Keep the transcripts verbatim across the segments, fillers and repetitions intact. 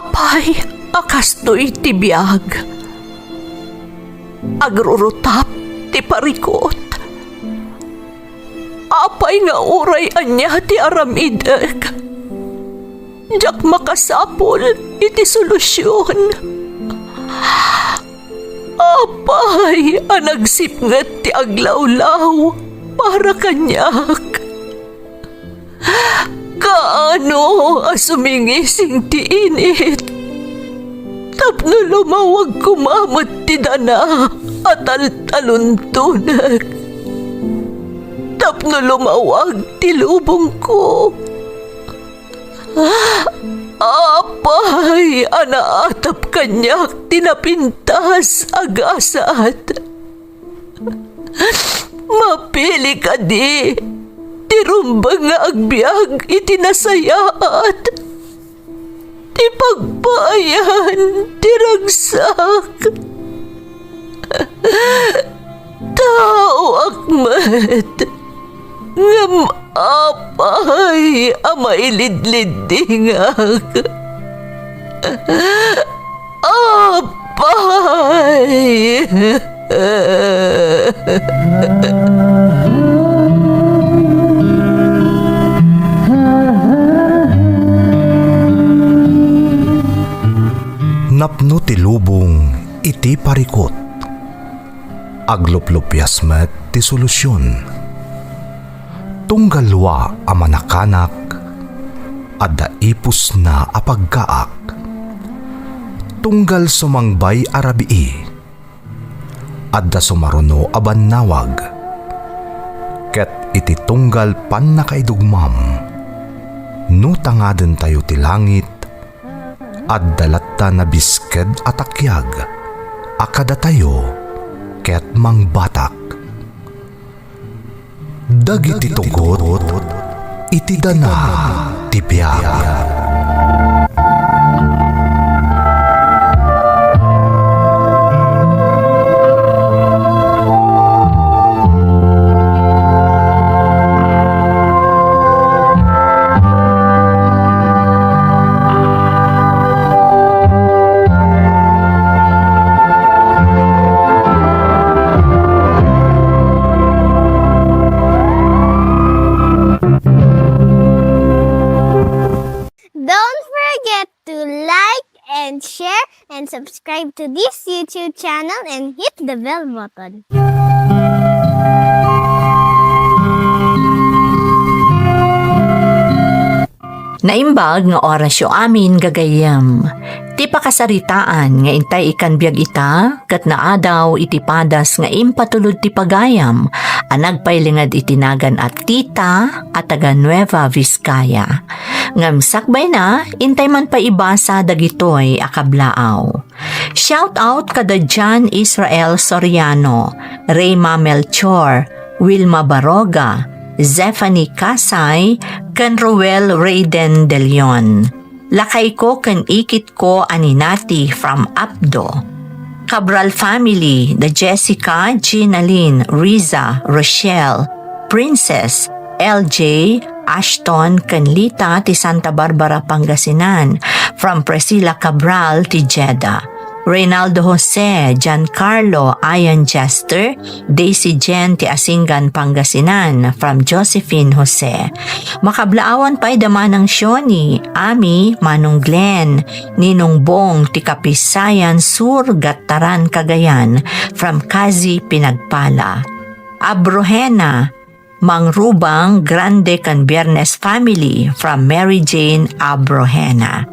Apay a kastoy ti biag? Agrurutap ti parikut. Apay nga uray ania ti aramidek, diak makasapul iti solusion. Apay a nagsipnget ti aglawlaw para kaniak? Kaano a sumingising ti init tapno lumawag koma met ti dana a taltaluntonek, tapno lumawag ti lubongko? Apay a naatap kaniak ti napintas a gasat? Mapili kadi ti rumbeng nga agbiag iti nasayaat, ti pagpaayan ti ragsak? Taoak met, ngem apay a mailidliddingak? Apay! Napno ti lubong iti parikut. Agluplupias met ti solusion. Tunggal lua a manakanak, adda ipusna a paggaak. Tunggal sumangbay a rabii, adda sumaruno a bannawag. Ket iti tunggal pannakaidugmam, no tangadentayo ti langit, adda latta nabisked a takiag a kadatayo ket mangbatak. Dagiti tugot iti dana ti biag. Don't forget to like and share and subscribe to this YouTube channel and hit the bell button. Naimbag nga orasyo amin, gagayyem. Ti pakasaritaan nga intay ikkan biag ita, ket naadaw iti padas nga impatulod ti pagayam a nagpailinged iti nagan a Tita a taga Nueva Vizcaya. Ngem sakbayna, intay man pay ibasa dagitoy a kablaaw. Shout out kada John Israel Soriano, Reyma Melchor, Wilma Baroga, Zephanie Kasay, ken Roel Rayden De Leon. Lakayko ken ikitko a ni Nati from Apdo. Cabral family, da Jessica, Ginalyn, Riza, Rochelle, Princess, L J, Ashton, ken Lita ti Santa Barbara, Pangasinan, from Priscilla Cabral ti Jeddah. Reynaldo Jose, Giancarlo, Ian Jester, Daisy Jen ti Asingan, Pangasinan, from Josephine Jose. Makablaawan pay da Manang Shoni, Ami, Manong Glenn, Ninong Bong ti Kapisayan Sur, Gattaran, Cagayan, from Kazi Pinagpala. Abrojena, Mangrubang, Grande, ken Biernes family, from Mary Jane Abrojena.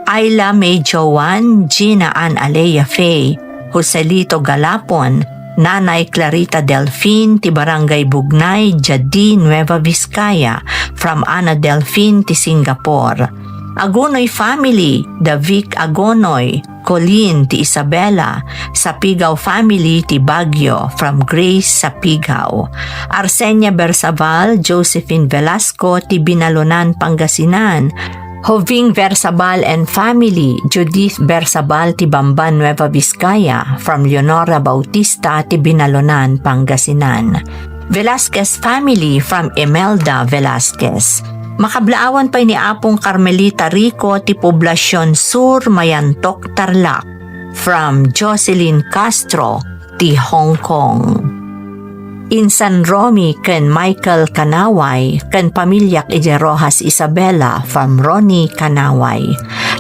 Ayla May Joan, Gina Ann Alea Faye, Joselito Galapon, Nanay Clarita Delfin ti Barangay Bugnay, Jadi, Nueva Vizcaya, from Ana Delfin ti Singapore. Agunoy family, da Vic Agonoy, Colleen ti Isabela, Sapigaw family ti Baguio, from Grace Sapigaw. Arsenia Bersabal, Josephine Velasco ti Binalonan, Pangasinan. Joving Bersabal and family, Judith Bersabal ti Bamban, Nueva Vizcaya, from Leonora Bautista ti Binalonan, Pangasinan. Velasquez family from Imelda Velasquez. Makablaawan pay ni Apong Carmelita Rico ti Poblacion Sur, Mayantok, Tarlac. From Jocelyn Castro, ti Hong Kong. Insan Romy ken Michael Kanaway, ken pamiliak idiay Roxas Isabela, from Ronnie Kanaway.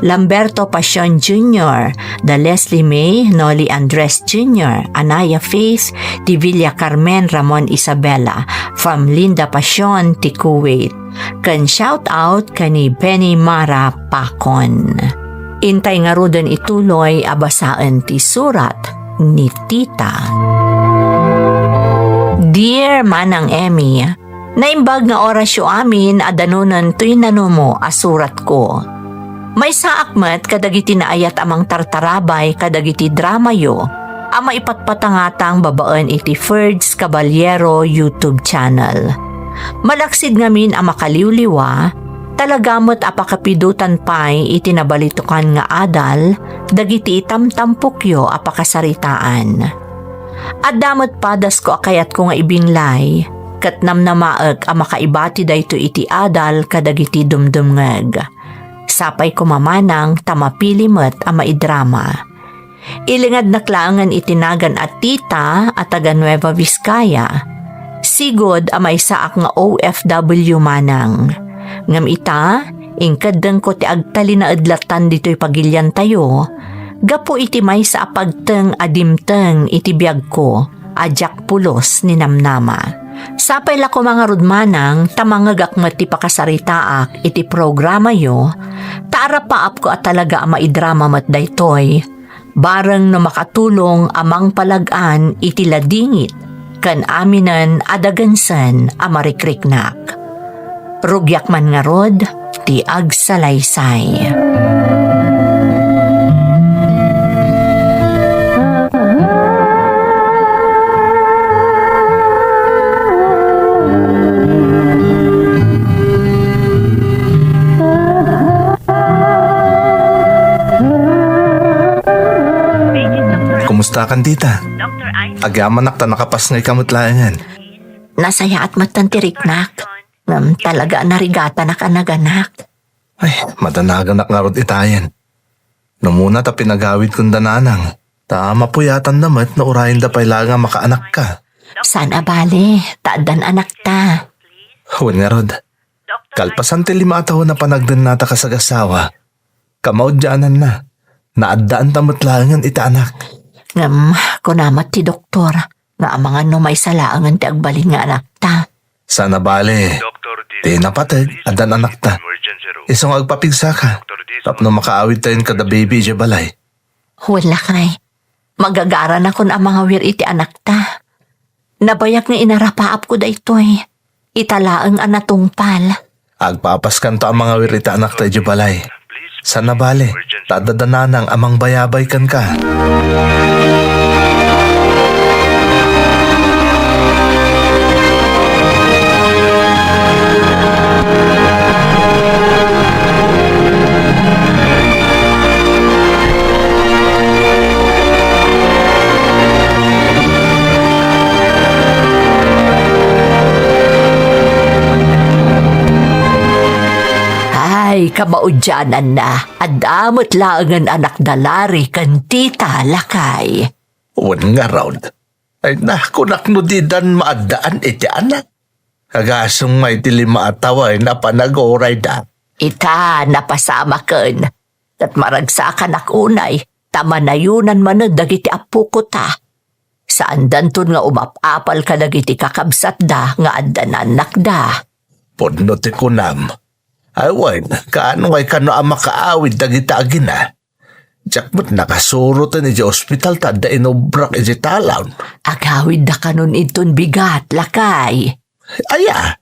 Lamberto Pasion Junior, da Leslie May, Noli Andres Junior, Anaya Faith, ti Villa Carmen, Ramon Isabela, from Linda Pasion, ti Kuwait. Ken shout out ken ni Benny Mara Pakon. Intay ngaruden ituloy a basaen ti surat ni Tita. Dear Manang Emmy, naimbag nga orasyo amin a danunen toy nanumo a suratko. Maysaak met kadagiti naayat a mangtartarabay kadagiti dramayo a maipatpatangatang babaen iti Ferds Caballero YouTube channel. Malaksid ngamin a makaliwliwa, talaga met a pakapidotan pay iti nabalitokan nga adal dagiti itamtampokyo a pakasaritaan. Adda met padasko a kayatko nga ibinglay, ket namnamaek a makaibati daytoy iti adal kadagiti dumdumngeg. Sapay koma manang ta mapili met a maidrama. Ilingadnak laengen iti nagan a Tita a taga Nueva Vizcaya. Sigud a maysaak nga O F W manang. Ngem ita, inkeddengko ti agtalinaed latan ditoy pagiliantayo, gapu iti maysa a pagteng a dimteng iti biagko a diak pulos ni namnama. Sapay la koma ngarud manang ta mangngegak met ti pakasaritaak iti programayo, ta arapaapko a talaga a maidrama met daytoy, bareng no makatulong a mangpalag-an iti ladingit ken aminen a dagensen a marikriknak. Rugiak man ngarud ti agsalaysay. Kumusta kan, tita? Agyamanak ta nakapasngay ka met laengen. Nasayaat met ti riknak. Ngem talaga a narigatanak a naganak. Ay, madanaganak ngarud itayen. No muna ta pinagawidkon da nanang, ta mapuyatanna met no urayenda pay laeng a makaanakka. Saan a bale, ta addan anakta. Wen ngarud, kalpasan ti lima a tawen a panagdennata kas agasawa, kamaudiananna, naaddaanta met laengen iti anak. Ngem, kuna met ti doktor, nga amangan no maysa laengen ti agbalin nga anakta. Saan a bale, ti napateg, addan anakta. Isu nga agpapigsaka, tapno makaawidtayon kada baby idiay balay. Wen lakay, magagaranakon a mangawir iti anakta. Nabayag nga inarapaapko daytoy. Ita laeng a natungpal. Agpapaskanto a mangawir iti anakta idiay balay. Saan a bale, ta adda da nanang a mangbayabay kenka. Ay, kamaudiananna, adda met laengen anakda Larry ken Tita, lakay. Wen ngarud. Ay, nakunak no didan maaddaan iti anak. Agasem nga iti lima a tawen a panagurayda. Ita, napasamaken. Ket maragsakanak unay, ta manayonan manen dagiti appoko ta. Saandanton nga umap-apal kadagiti kakabsatda nga adda nannakda. Pudno ti kunam. Ay wen, kaano ngay kano a makaawid dagita agina? Diak met nakasuroten idiay ospital ta adda inubrak idiay talaw. Agawidda kanon inton bigat, lakay. Aya,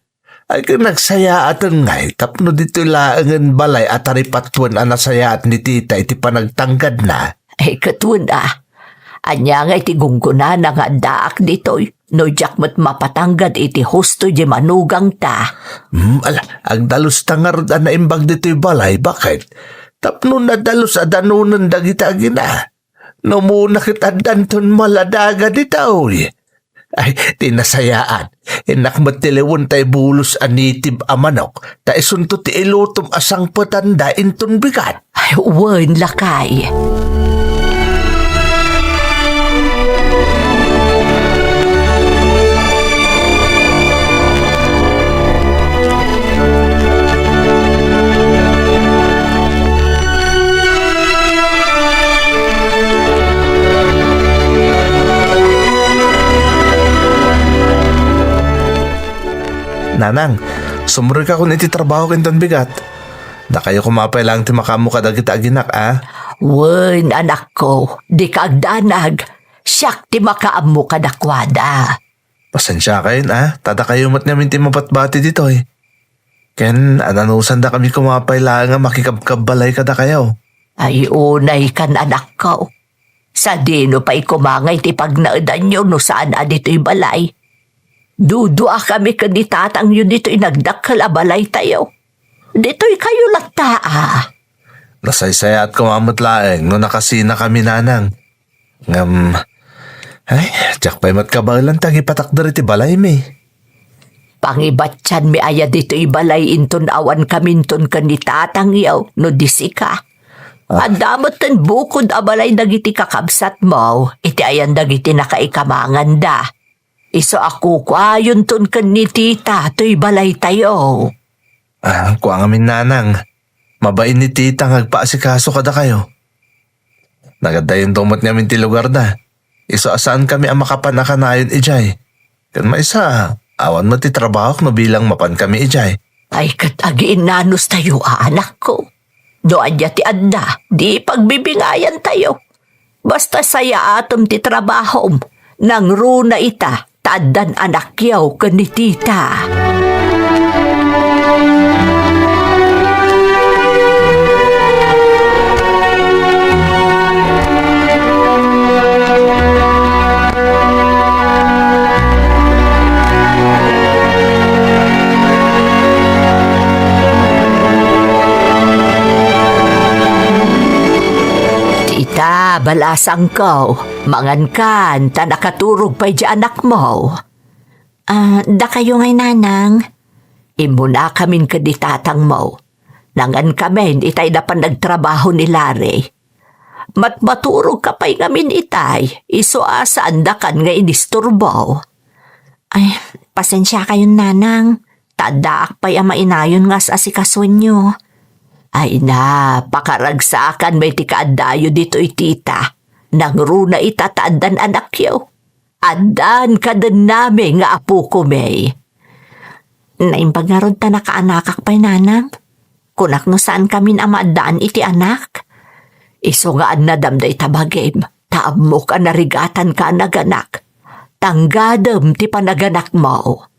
ay ket nagsayaaten ngay tapno ditoy laengen balay a taripatuen a nasayaat ni tita iti panagtanggadna. Ay, ket wen a. Ania nga iti gunggonana nga addaak ditoy? No diak met mapatanggad iti husto di manugangta. Hmm, ala, agdalusta ngarud a naimbag ditoy balay, baket? Tapno nadalus a danunen dagita agina. No muna ket addanton maladaga ditoy. Ay, ti nasayaat. Innak met ti lewon tay bulos a native a manok, ta isunto ti ilutom a sangpetanda inton bigat. Ay, wen, lakay. Nanang, sumrekakon iti trabaho ken tan bigat. Dakayo koma pay laeng ti makaammo kadagiti aginak, a? Wen, anakko, dika agdanag. Siak ti makaammo kadakuada. Pasensiakayon, a, ta dakayo met ngamin ti mabatbati ditoy. Ken ananusandakami koma pay laeng a makikabkabbalay kadakayo. Ay, unaykan, anakko. Sadino pay koma nga iti pagnaedanyo no saan a ditoy balay? Duduakami ken ni tatangyo ditoy nagdakkel a balaytayo. Ditoykayo latta, a. Nasaysayaat koma met laeng no nakasinakami, nanang. Ngem, ay, diak pay met kabaelan ti agipatakder iti balaymi. Pangibatianmi aya ditoy balay inton awan kaminton ken ni tatangyo no di sika. Ah. Adda metten bukod a balay dagiti kakabsatmo iti ayan dagiti nakaikamanganda. Isu a kukuayonton ken ni tita toy balaytayo. Ah, kua ngamin, nanang. Mabain ni tita nga agpaasikaso kadakayo. Nagadayon met ngamin ti lugarda. Isu a saankami a makapan a kanayon idiay. Ken maysa, awan met ti trabahok no bilang mapankami idiay. Ay, ket agiinnanos tayo, a, anakko. No ania ti adda, di pagbibingayan tayo. Basta sayaatem ti trabahom, nangruna ita, ta addan anakyaw ken ni tita. Tita, balasangko, mangankan, ta nakaturog pay di anakmo. Ah, dakayo ngay, nanang? Immunakamin ken ni tatangmo. Nangankamin itay da panagtrabaho ni Larry. Matmaturogka pay ngamin itay, isu a saandakan nga inisturbo. Ay, pasensiakayon, nanang. Ta addaak pay a mainayon nga as-asikasoenyo. Ay na, pakaragsakan met ti kaaddayo ditoy, tita. Nangruna ita ta addan anakyo. Addan kadennami nga apokomi. Naimbag ngarud ta nakaanakak pay, nanang. Kunak no saankamin a maaddaan iti anak. Isu nga annadam dayta bagim, ta ammok a narigatanka a naganak. Tanggadem ti panaganakmo.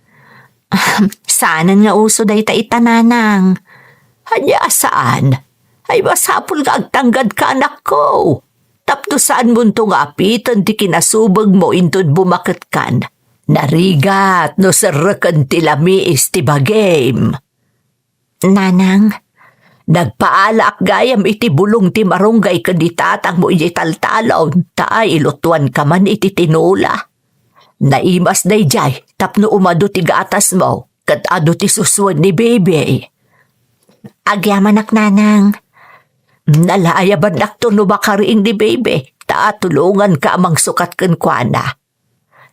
Saanen nga uso dayta ita, nanang. Ania a saan? Ay, masapul nga agtanggadka, anakko. Tapno saanmonto nga apiten ti kinasubegmo inton bumaketkan. Narigat no serreken ti lamiis ti bagim. Nanang, nagpaalaak gayam iti bulong ti marunggay ken ni tatangmo idiay taltalon, ta ay ilutuanka man iti tinola. Naimas daydiay tapno umadu ti gatasmo ket adu ti susuen ni Bebe. Agyamanak, nanang. Nalayabannakto no makariing ni Bebe, ta tulonganka a mangsukat kenkuana.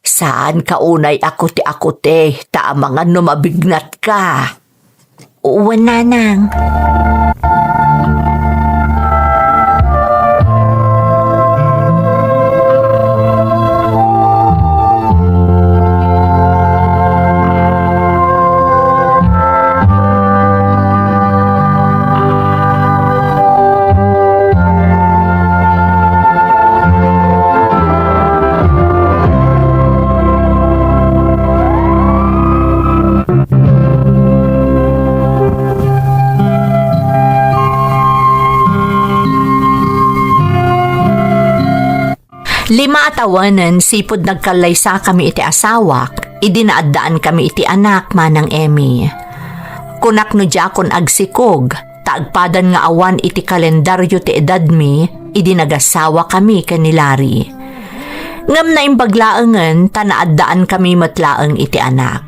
Saanka unay a kuti-kuti ta amangan no mabignatka. Wen, nanang. Lima a tawen sipud nagkallaysakami iti asawak, idi naaddaankami iti anak, Manang Emmy. Kunak no diakon agsikog, ta agpadan nga awan iti kalendario ti edadmi idi nagasawakami ken ni Larry. Ngem naimbag laengen ta naaddaan kami met laeng iti anak.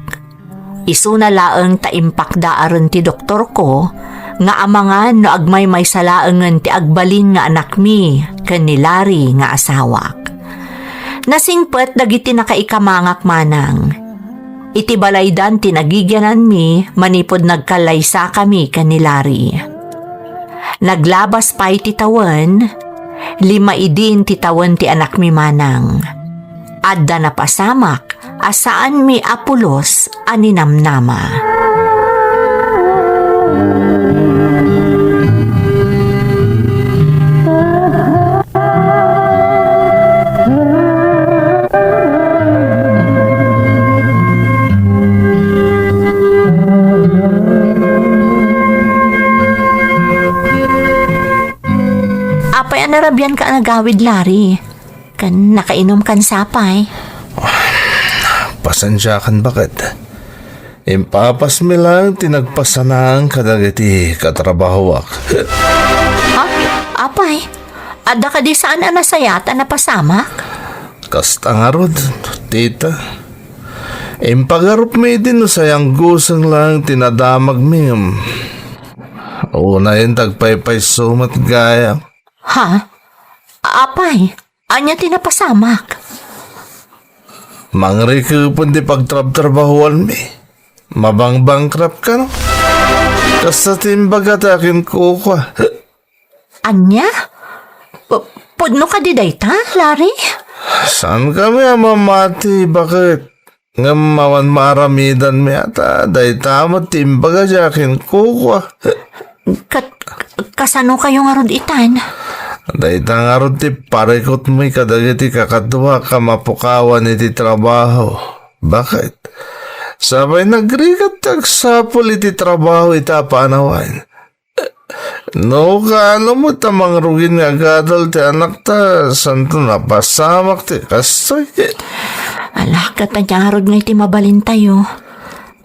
Isuna laeng ta impakdaaren ti doktorko nga amangan no agmaymaysa laengen ti agbalin nga anakmi ken ni Larry nga asawak. Nasingpet dagiti nakaikamangak manang. Iti balaydan ti nagigiananmi manipud nagkallaysakami ken ni Larry. Naglabas pay ti tawen, lima idin ti tawen ti anakmi manang. Adda napasamak a saanmi a pulos a ninamnama. Apay a narabian ka a nagawid, Larry? Ken nakainum kan sapay? Pasensiakan, baket. Impapasmi lang ti nagpasanaang kadagiti katrabahoak. Ha? Apay? Adda kadi saan a nasayat a napasamak? Kasta ngarud, tita. Impagarupmi idi no sayangguseng lang ti nadamagmi ngem unayen ti agpaypayso met gayam. Ha? Apay, ania ti napasamak? Mangrikepen ti pagtrabtrabahuanmi. Mabangbangkrap kano? Kasta ti imbaga ti akin kukua. Ania? Pu-, pudno kadi dayta, Larry? Saan kami a mamati, baket? Ngem awan maaramidanmi ata, dayta met ti imbaga ti akin kukua. Kat-, kasano kayo ngarud itan? Dayta ngarud ti parikutmi kadagiti kakaduak a mapukawan iti trabaho. Baket? Sapay nagrigat ti agsapul iti trabaho ita a panawen. No, kaano met a mangrugin nga agadal ti anakta, santo napasamak ti kastoy. Ala, ket ania ngarud nga iti mabalintayo?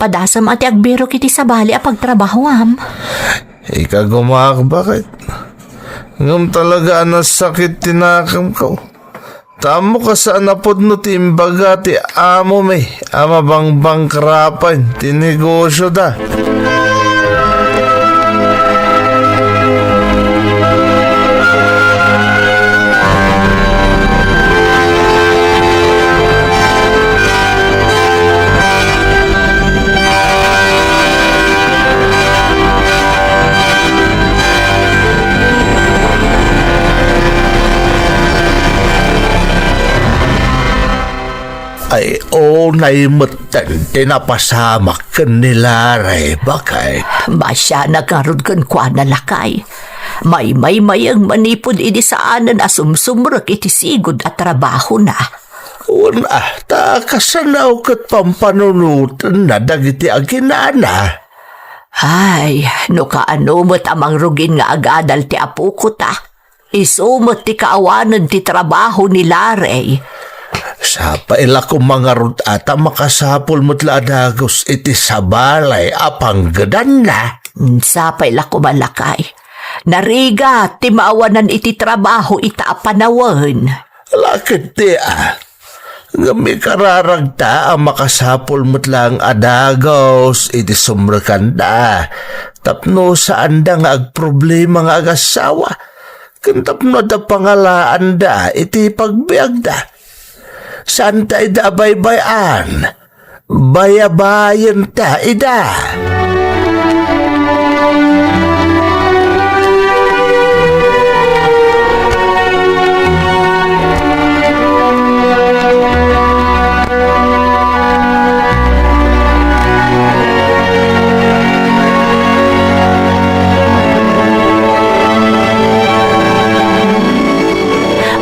Padasem a ti agbirok iti sabali a pagtrabahoam. Ikagumaak, baket. Ngem talaga a nasakit ti nakemko. Ta ammok a saan a pudno ti imbaga ti amomi a mabangbangkrapan ti negosioda. Ay, unay metten ti napasamak ken ni Larry, baket? Masianak ngarud kenkuana, lakay. Maymaymayeng manipud idi saanen a sumsumrek iti sigud a trabahona. Wen a, ta kasano ket pampanunotenna dagiti aginana? Ay, no kaano met a mangrugin nga agadal ti apoko ta, isu met ti kaawanen ti trabaho ni Larry. Sapay la koma ngarud a ta makasapul met la a dagus iti sabali a panggedanna. Sapay la koma, lakay. Narigat ti maawanan iti trabaho ita a panawen. Ala ketdi a. Ngem ikararagta a makasapul met laeng a dagus iti sumrekanda tapno saanda nga agproblema nga agassawa ken tapno adda pangalaanda iti pagbiagda. Saanta ida a baybay-an. Bayabayenta ida.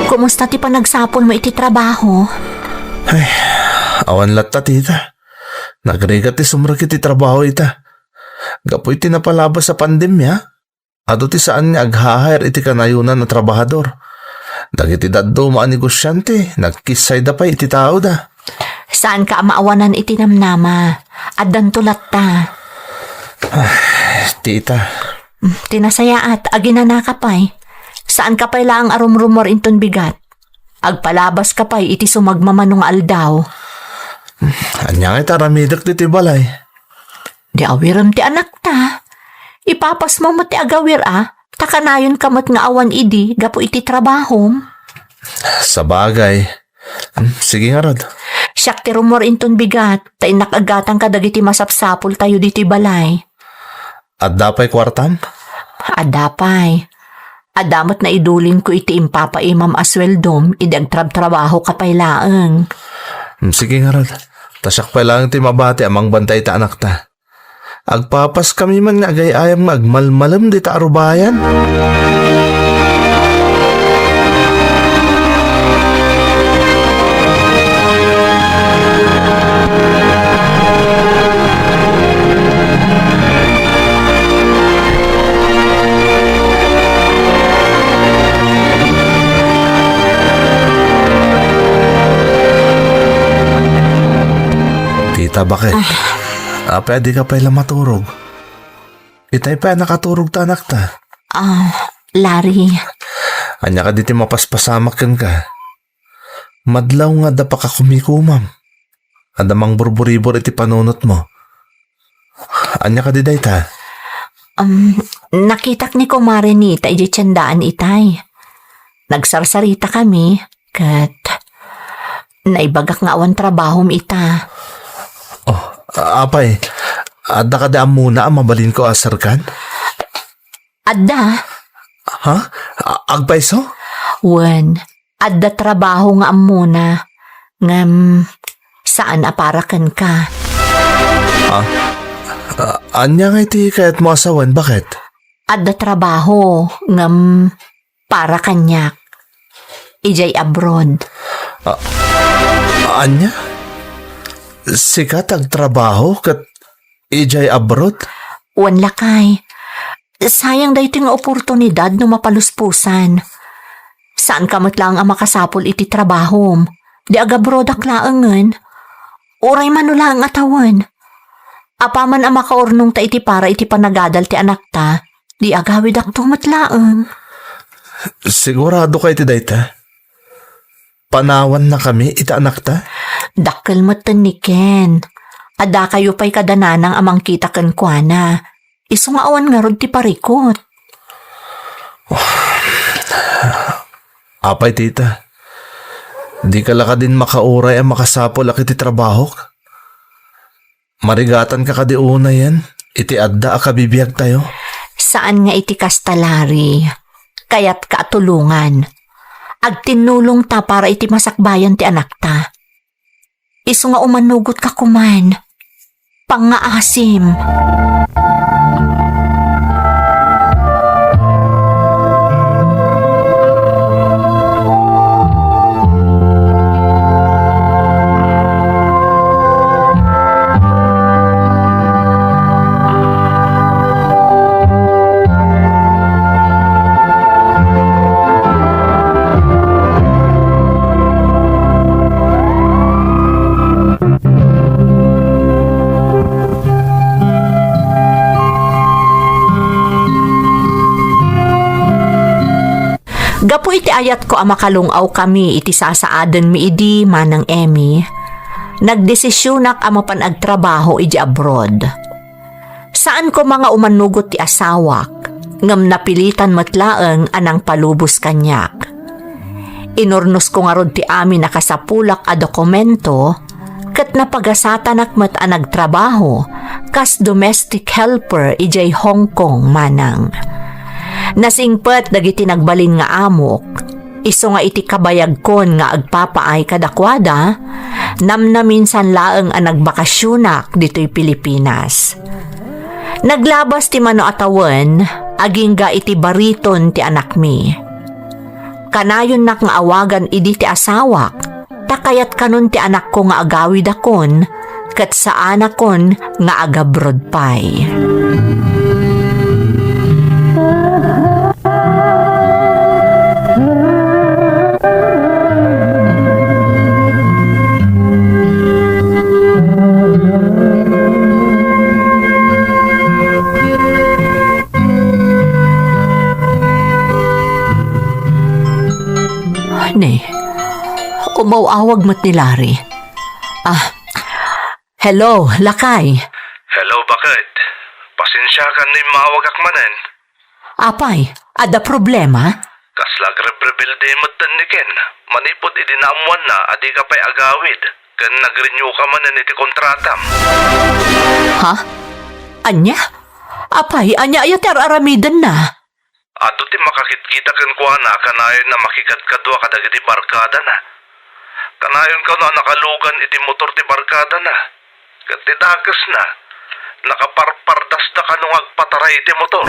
Kumusta ti panagsapulmo iti trabaho? Ay, awan latta, tita. Nagrigat ti sumrek iti trabaho ita. Gapu iti napalabas a pandemia, adu ti saan nga ag-hire iti kanayonan a trabahador. Dagiti dadduma a negosiante, nagkissayda pay iti taoda. Saanka a maawanan iti namnama. Addanto latta. Ay, tita. Mm, ti nasayaat, aginanaka pay. Saanka pay laeng a rumrumor inton bigat. Agpalabaska pay iti sumagmamano nga aldaw. Ania ngay ti aramidek ditoy balay? Di awirem ti anakta. Ipapasmo met ti agawir a, ta kanayonka met nga awan idi gapu iti trabahom. Sabagay. Hmm, sige ngarud. Siak ti rummuar inton bigat, ta innak aggatang kadagiti masapsapultayo ditoy balay. Adda pay kuartam? Adda pay. Adda met naidulinko iti impapaimam a sueldom idi agtrabtrabahoka pay laeng. Hmm, sige ngarud. Ta siak pay laeng ti mabati a mangbantay iti anakta. Agpapaskami man nga agay-ayam nga agmalmalem dita a rubayan. Tita, bakit? Ah. Apay a dika pay la maturog? Itay pay a nakaturog ta anakta. Ah, Larry. Ania kadi ti mapaspasamak kenka? Madlaw nga adda pakakumikumam. Adda mangburburibor iti panunotmo. Ania kadi dayta? Um, nakitak ni Kumare Nita idiay tiendaan itay. Nagsarsaritakami, ket naibagak nga awan trabahom ita. Oh, apay, adda kadi ammona a mabalinko a serkan? Adda. Ha? A-, agpayso? Wen, adda trabaho nga ammona, ngem saan a para kenka. Ah, a-, ania ngay ti kayatmo a sawen? Bakit? Adda trabaho, ngem para kaniak. Idiay abroad. A-, ania? Sika ti agtrabaho ket idiay abroad? Wen, lakay. Sayang daytoy nga oportunidad no mapalusposan. Saanka met laeng a makasapul iti trabahom. Di agabroadak laengen. Uray mano laeng a tawen. Apaman a makaurnongta iti para iti panagadal ti anakta, di agawidakto met laeng. Siguradoka iti dayta? Panawannakami iti anakta? Dakkel metten ni Ken. Addakayo pay kada nanang a mangkita kenkuana. Isu nga awan ngarud ti parikut. Apay, tita, dika la kadin makauray a makasapulak iti trabahok? Marigatanka kadi unayen iti adda a kabibiagtayo? Saan nga iti kasta, Larry. Kayatka a tulongan. Agtinnulongta para iti masakbayan ti anakta. Isu nga umanugotka koman. Pangngaasim. Gapu iti ayatko a makalung-awkami iti sasaadenmi idi, Manang Emmy, nagdesisionak a mapan agtrabaho iti abroad. Saan koma nga umanugot ti asawak, ngem napilitan met laeng a nangpalubos kaniak. Inurnosko ngarud ti amin a kasapulak a dokumento, ket napagasatanak met a nagtrabaho kas domestic helper idiay Hong Kong, Manang. Nasingpet dagiti nagbalin nga amok, isu nga iti kabayagkon nga agpapaay kadakuada, namnaminsan laeng a nagbakasionak ditoy Pilipinas. Naglabas ti mano a tawen, agingga iti bariton ti anakmi. Kanayonnak nga awagan idi ti asawak, ta kayatkanon ti anakko nga agawidakon, ket saanakon nga agabroad pay. Ne, Umaw-awag met ni Larry. Ah, hello, lakay. Hello, baket. Pasensiakan no immawagak manen. Apay, adda problema? Kasla agrebrebelde metten ni Ken, manipud idi naammoanna a dika pay agawid, ken nagrenew ka manen iti kontratam. Ha? Ania? Apay, ania aya ti ar-aramidenna? Adu ti makakitkita kenkuana kanayon a makikadkadua kadagiti barkadana. Kanayon kano a nakalugan iti motor ti barkadana. Ket ti dakesna, nakaparpardasda kano nga agpataray iti motor.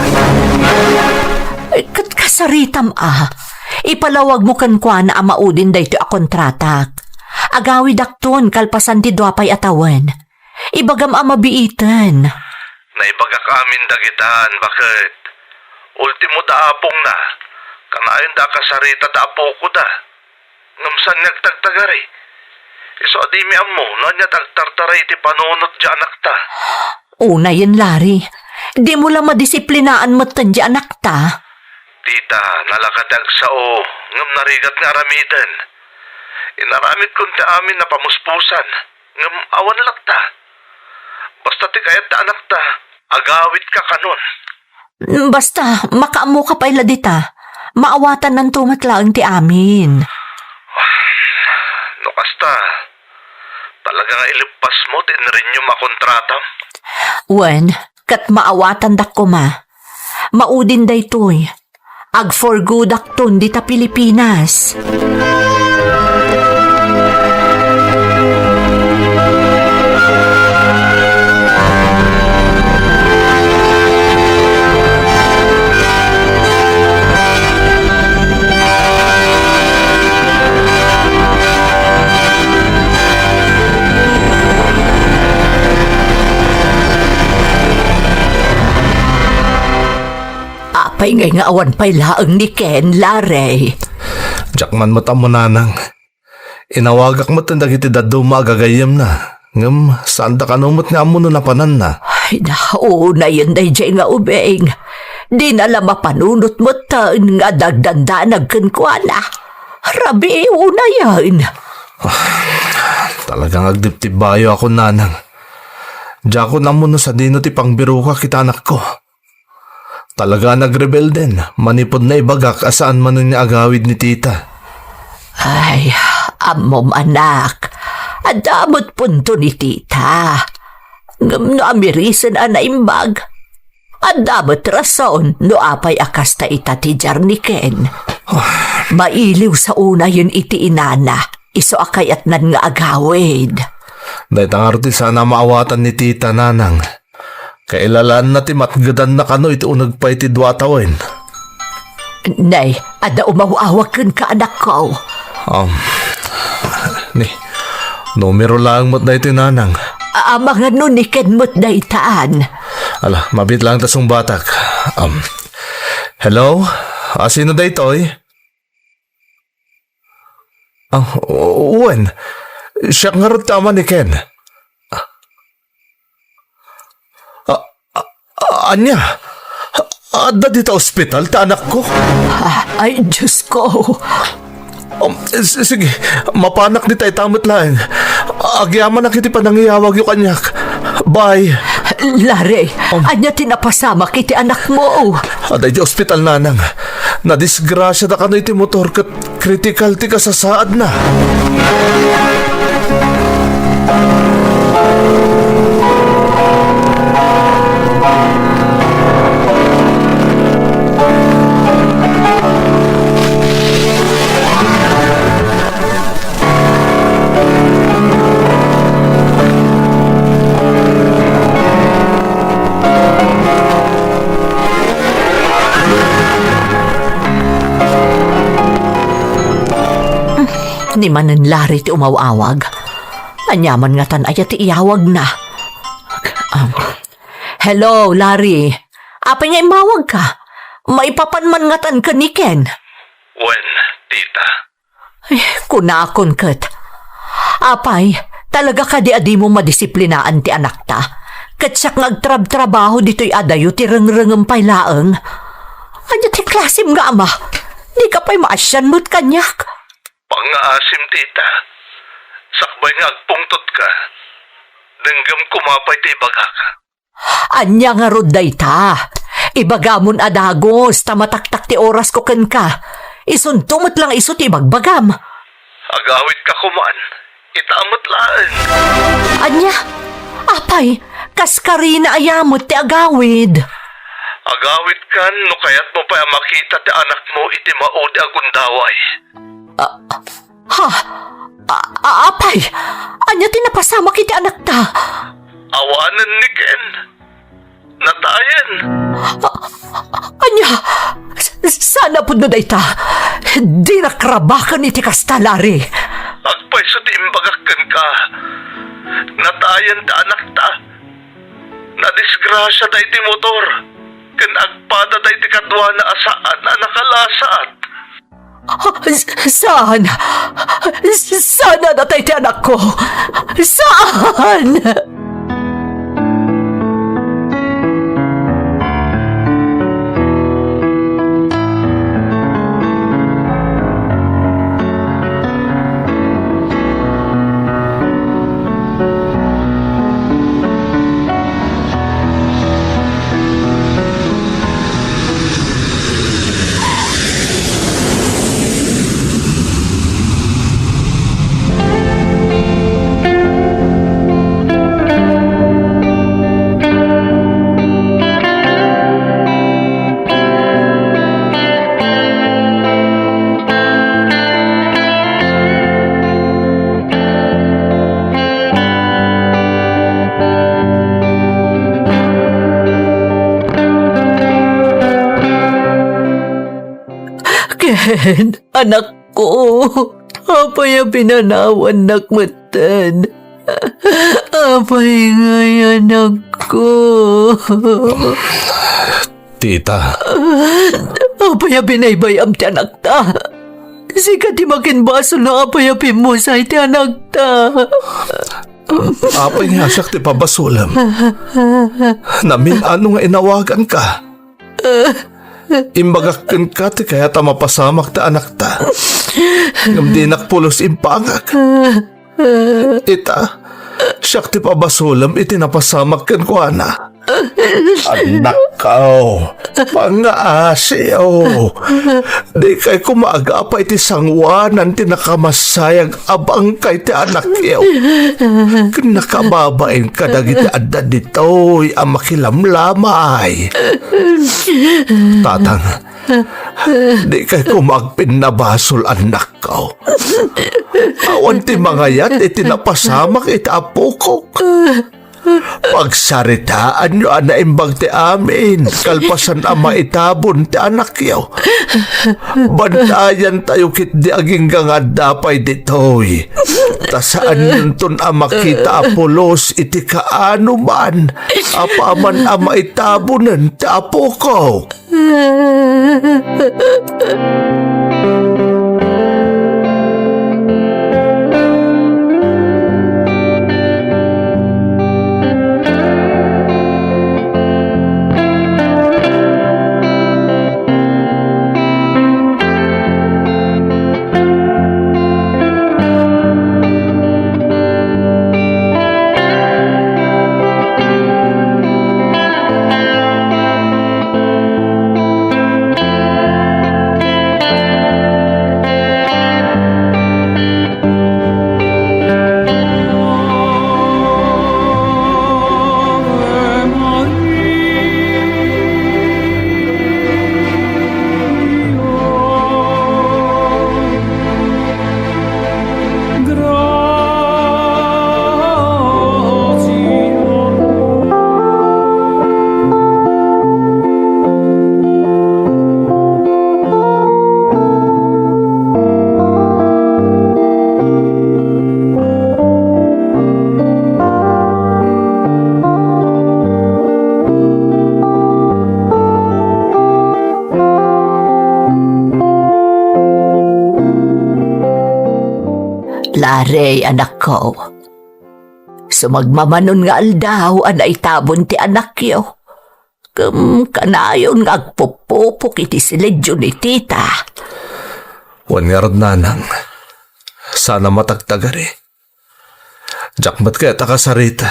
Eh, ket kasaritam a, ipalawagmo kenkuana a maudin daytoy a kontratak. Agawidakton kalpasan ti dua pay a tawen. Ibagam a mabiiten. Naibagak amin dagitan, baket. Ultimo da apongna, kanayon da a kasarita da apoko da. Ngem saan nga agtagtagari? Isu a dimi ammo no ania ti agtartaray iti panunot ti anakta. Unayen, Larry, dimo la madisiplinaan metten ti anakta. Tita, nalaka ti agsao, ngem narigat nga aramiden. Inaramidkon ti amin a pamuspusan, ngem awan latta. Basta ti kayat ti anakta, agawidka kanon. Basta, makaammoka pay la dita. Maawatannanto met laeng ti amin. No kasta, talaga nga ileppasmo ti inrenew a kontratam? Wen, ket maawatandak koma. Maudin daytoy. Ag-for-goodakton dita Pilipinas. Apay ngay nga awan pay laeng ni Ken, Larry? Diak man met ammo, nanang. Inawagak met dagiti dadduma a gagayyemna, ngem saanda kano met nga ammo no napananna. Ay, na, unayen daydiay nga ubing. Dina la mapanunot metten nga dagdandanag kenkuana. Rabii, unayen. Ah, talagang agtibtibbayo ako, nanang. Diakon ammo no sadino ti pangbiroka iti anakko. Talaga a nagrebelden manipud naibagak a saan manen nga agawid ni tita. Ay, ammom, anak, adda met punto ni tita. Ngem no amirisen a naimbag, adda met rason no apay a kasta ita ti diar ni Ken. Mailiw sa unayen iti inana, isu a kayatnan nga agawid. Dayta ngarud ti saan a maawatan ni tita, nanang. Kailalaanna ti matgedanna kano iti uneg pay ti dua a tawen. Nay, adda umaw-awag kenka, anakko. Um, ni, numero laeng met daytoy, nanang. Amangan no ni Ken met daytan. Ala, mabiit laeng ta sungbatak. Um, hello? Ah, sino daytoy? Ah, wen, siak ngarud ti ama ni Ken. Ah, ah, ah, ania? Adda dita ospital ti anakko? Ah, ay, Diyos ko. Um, s-, sige, mapanak dita ita met laeng. Agyamanak iti panangiyawagyo kaniak. Bye. Larry, Um. ania ti napasamak iti anakmo? Adda iti ospital, nanang. Nadisgrasiada kano iti motor ket kritikal ti kasasaadna. Ni manen Larry ti umaw-awag. Aniaman ngatan aya ti iyawagna? Um, hello, Larry. Apay nga immawagka? Maipapan man ngatan ken ni Ken? Wen, tita. Ay, kunakon ket. Apay, talaga kadi a dimo madisiplinaan ti anakta? Ket siak nga agtrabtrabaho ditoy adayo ti rengrengem pay laeng. Ania ti klasem nga ama? Dika pay maasian met kaniak? Nga asim, tita. Sakbay nga agpungtotka, denggem koma pay ti ibagak. Ania ngarud dayta? Ibagamon a dagus ta mataktak ti orasko kenka. Isunto met lang isu ti ibagbagam. Agawidka koman. Ita met laeng. Ania? Apay, kas karina aya met ti agawid? Agawidkan no kayatmo pay a makita ti anakmo iti maudi a gundaway. Ah, ha? A-, a-, apay, ania ti napasamak iti anakta? Awanen ni Ken. Natayen. A-, ania? S-, saan a pudno dayta? Dinak rabaken iti kasta, Larry. Agpayso ti imbagak kenka. Natayen ti anakta. Nadisgrasiada iti motor ken agpadada iti kaduana a saan a nakalasat. S-, saan? S-, saan a natay ti anakko? Saan? Ken, anakko, apay a pinanawannak metten? Apay ngay, anakko? Tita. Apay a binaybay-am ti anakta? Sika ti makinbasol no apay a pimmusay ti anakta. Apay nga siak ti pabasolem? Namin-ano nga inawaganka? Imbagak kenka ti kayat a mapasamak ti anakta. Ngem dinak pulos impangak. Ita, siak ti pabasolem iti napasamak kenkuana. Annakko, pangngaasiyo. Dikay koma agapa iti sangoanan ti nakamasayag a bangkay ti anakyo. Ken nakababain kadagiti adda ditoy a makilamlamay. Tatang, dikay koma agpinnabasol, annakko. Awan ti mangayat iti napasamak iti apokok. Pagsaritaanyo a naimbag ti amin, kalpasan a maitabon ti anakyo. Bantayantayo ketdi agingga nga adda pay ditoy. Ta saanyonton a makita a pulos iti kaanoman apaman a maitabonen ti apokok. Larry, anakko, sumagmamanon nga aldaw a naitabon ti anakyo. Ken kanayon nga agpupupok iti silidyo ni tita. Wen ngarud, nanang, Saan a matagtagari. Diak met kayat a kasarita,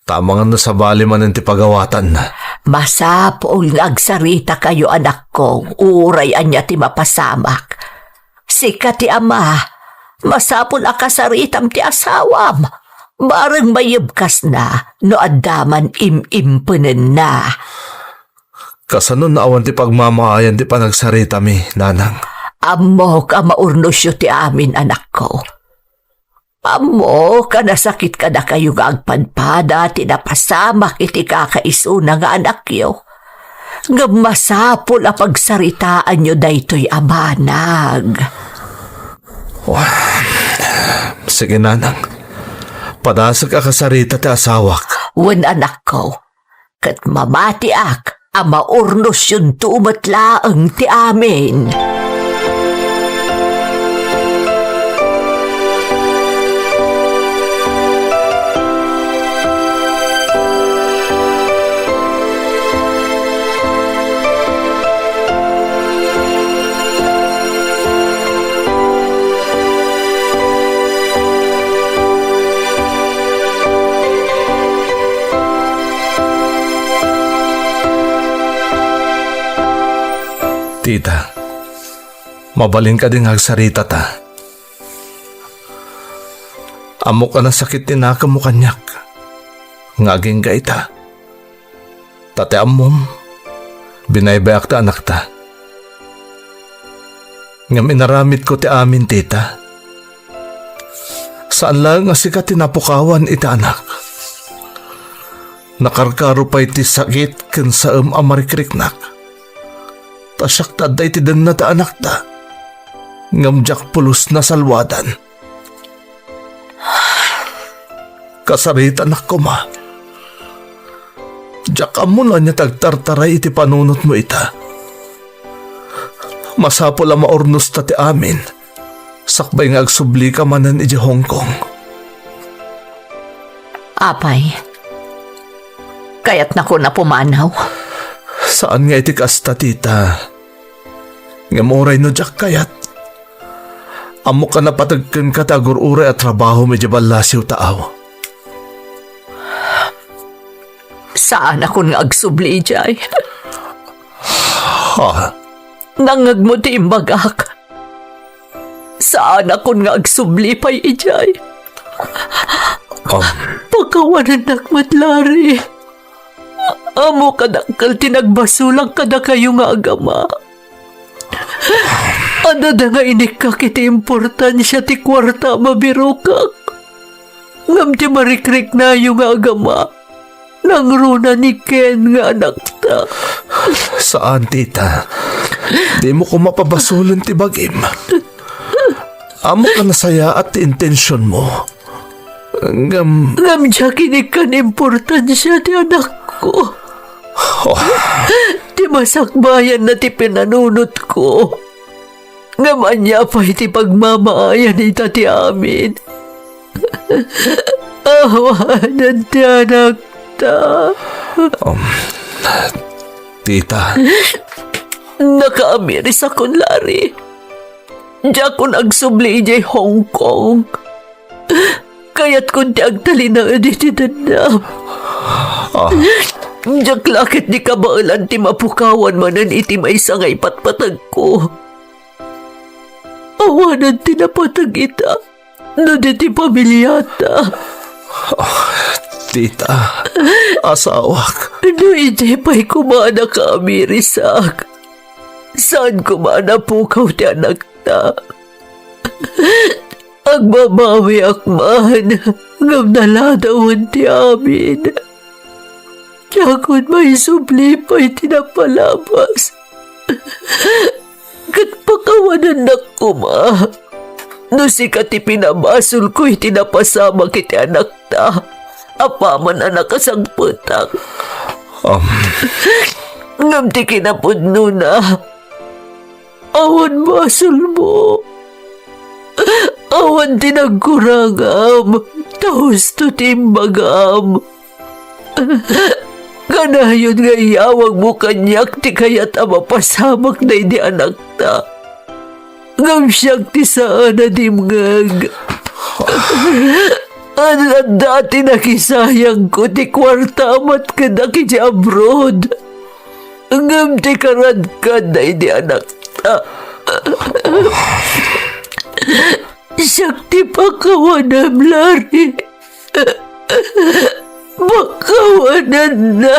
ta amangan no sabali manen ti pagawatanna. Masapul nga agsaritakayo, anakko, uray ania ti mapasamak. Sika ti ama, masapul a kasaritam ti asawam. Bareng mayebkasna no adda man im-impenenna. Kasano no awan ti pagmamaayan ti panagsaritami, nanang? Ammok a maurnosyo ti amin, anakko. Ammok a nasakit kadakayo nga agpadpada ti napasamak iti kakaisuna nga anakyo. Ngem masapul a pagsaritaanyo daytoy a banag. Sige, nanang. Padasek a kasarita ti asawak. Wen, anakko. Ket mamatiak a maurnosyonto met laeng ti amin. Tita, mabalin kadi nga agsaritata? Ammok a nasakit ti nakemmo kaniak nga agingga ita. Ta ti ammom, binaybayak ti anakta. Ngem inaramidko ti amin, tita. Saan laeng a sika ti napukawan iti anak. Nakarkaro pay ti sakit ken saem a marikriknak. Ta siak ti adda iti denna ti anakta. Ngem diak pulos nasalwadan. Kasaritanak koma. Diak ammo no ania ti agtartaray iti panunotmo ita. Masapul a maurnosta ti amin, sakbay nga agsublika manen idiay Hong Kong. Apay, kayatnakon a pumanaw? Saan nga iti kasta, tita. Ngem uray no diak kayat, ammok a napateg kenka ti agur-uray a trabahom idiay ballasiw, taaw. Saanakon nga agsubli idiay. Ha? Nangngegmo ti imbagak. Saanakon nga agsubli pay idiay. Um. Pakawanennak met, Larry. Ammok a dakkel ti nagbasolak kadakayo nga agama. Adda nga inikkak iti importansia ti kuarta a mabirokak. Ngem ti marikriknayo nga agama, nangruna ni Ken nga anakta. Saan, tita. Dimo koma pabasolen ti bagim. Ammok a nasayaat ti intensionmo. Ngem, ngem diak inikkan importansia ti anakko. Oh. Ti masakbayanna ti pinanunotko. Ngem ania pay ti pagmamaayan ita ti amin? Awanen ti anakta. Um, tita. Nakaamirisakon, Larry. Diakon agsubli idiay Hong Kong. Kayatkon ti agtalinaed iti denna. Ah. Diak la ketdi kabaelan ti mapukawan manen iti maysa nga ipatpatagko. Awanen ti napateg ita no di ti pamiliata. Ah, tita, asawak. No idi pay koma a nakaamirisak, saan koma a napukaw ti anakta. Agbabawiak man, ngem naladawen ti amin. Diakon maisubli pay ti napalabas. Ket pakawanennak koma no sika ti pinabasolko iti napasamak iti anakta, apaman a nakasangpetak. Um. Ngem ti kinapudnona, awan basolmo. Awan ti nagkurangam, ta husto ti imbagam. Kanayon nga iyawagmo kaniak ti kayat a mapasamak daydi anakta. Ngem siak ti saan a dimngeg. Adda ti nakisayangko ti kuarta a matked a kidi abroad. Ngem ti karadkad daydi anakta, siak ti pakawanem, Larry. Pakawanennak.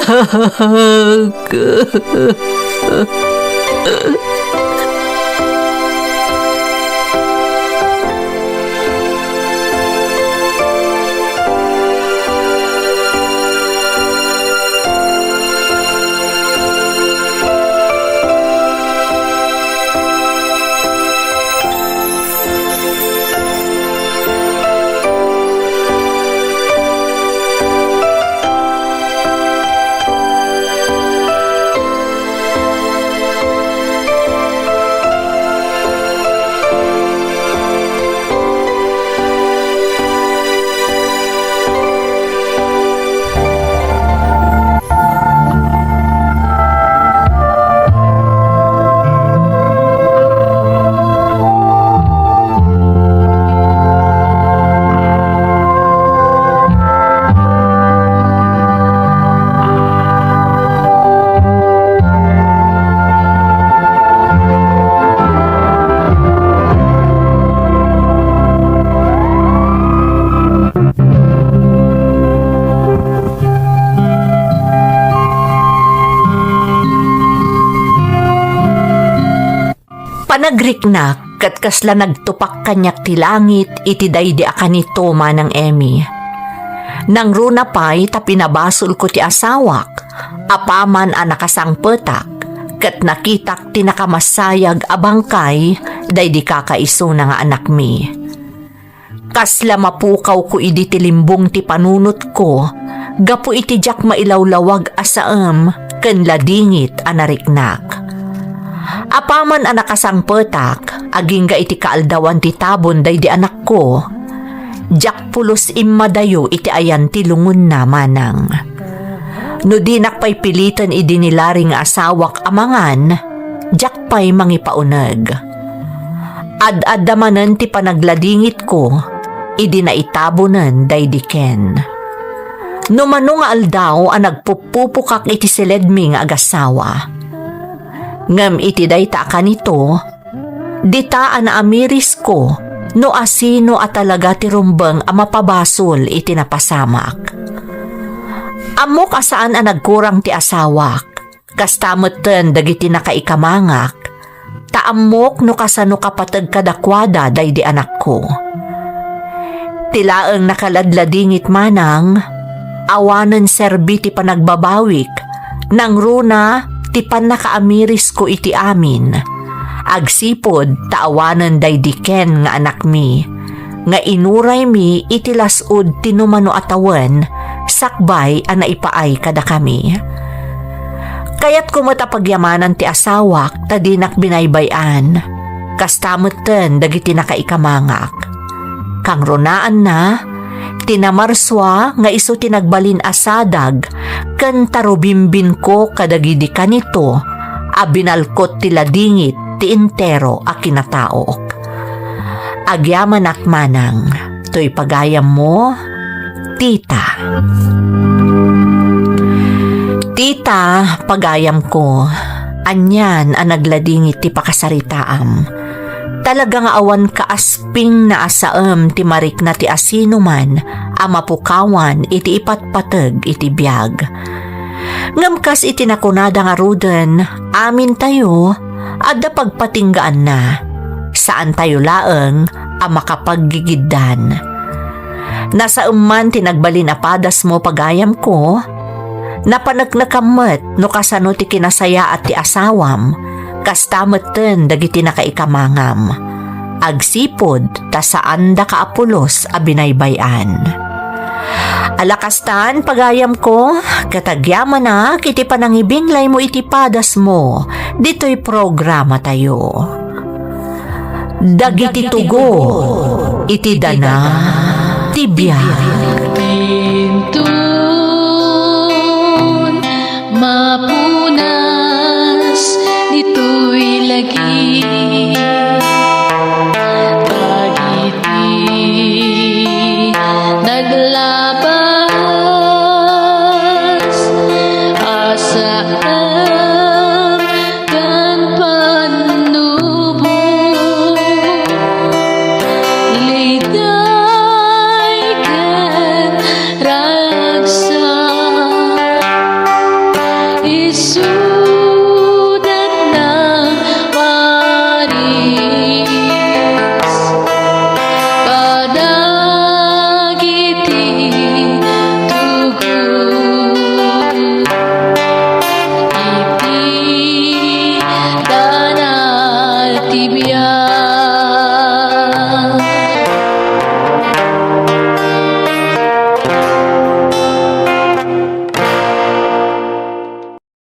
Panagriknak ket kasla nagtupak kaniak ti langit iti daydi a kanito, Manang Emmy. Nangruna pay ta pinabasolko ti asawak, apaman a nakasangpetak, ket nakitak ti nakamassayag a bangkay daydi kakaisuna nga anakmi. Kasla mapukawko idi tilimbong ti panunotko gapu iti diak mailawlawag a saem ken ladingit a nariknak. Apaman a nakasangpetak, agingga iti kaaldawan ti tabon daydi anakko, diak pulos immadayo iti ayan ti lungonna, Manang. No dinak pay piliten idi ni Larry nga asawak a mangan, diak pay mangipauneg. Ad-adda manen ti panagladingitko idi naitabonen daydi Ken. No mano nga aldaw a nagpuppupokak iti siledmi nga agassawa. Ngem iti dayta a kanito, dita a naamirisko no asino a talaga ti rumbeng a mapabasol iti napasamak. Ammok a saan a nagkurang ti asawak. Kasta metten dagiti nakaikamangak, ta ammok no kasano kapateg kadakuada daydi anakko. Ti laeng nakaladladingit, Manang, awanen serbi ti panagbabawik, nangruna ti pannakaamirisko iti amin. Agsipud ta awanen daydi Ken nga anakmi, nga inuraymi iti las-ud ti numano a tawen sakbay a naipaay kadakami. Kayatko met a pagyamanan ti asawak ta dinak binaybay-an. Kasta metten dagiti nakaikamangak. Kangrunaanna, ti namarsua nga isu ti nagbalin a sadag ken tarubimbinko kadagidi kanito a binalkot ti ladingit ti entero a kinataok. Agyamanak, Manang, toy pagayammo, Tita. Tita, pagayamko, anian a nagladingit ti pakasaritaam. Talaga nga awan kaaspingna a saem ti marikna ti asinoman a mapukawan iti ipatpateg iti biag. Ngem kas iti nakunada ngaruden, amintayo adda pagpatinggaanna. Saantayo laeng a makapaggigiddan. Nasaem man ti nagbalin a padasmo, pagayamko. Napaneknekam met no kasano ti kinasayaat ti asawam, kasta metten dagiti nakaikamangam. Agsipud ta saandaka a pulos a binaybay-an. Ala kastan, pagayamko, ket agyamanak iti panangibinglaymo iti padasmo ditoy programatayo. Dagiti tugo iti dana ti biag.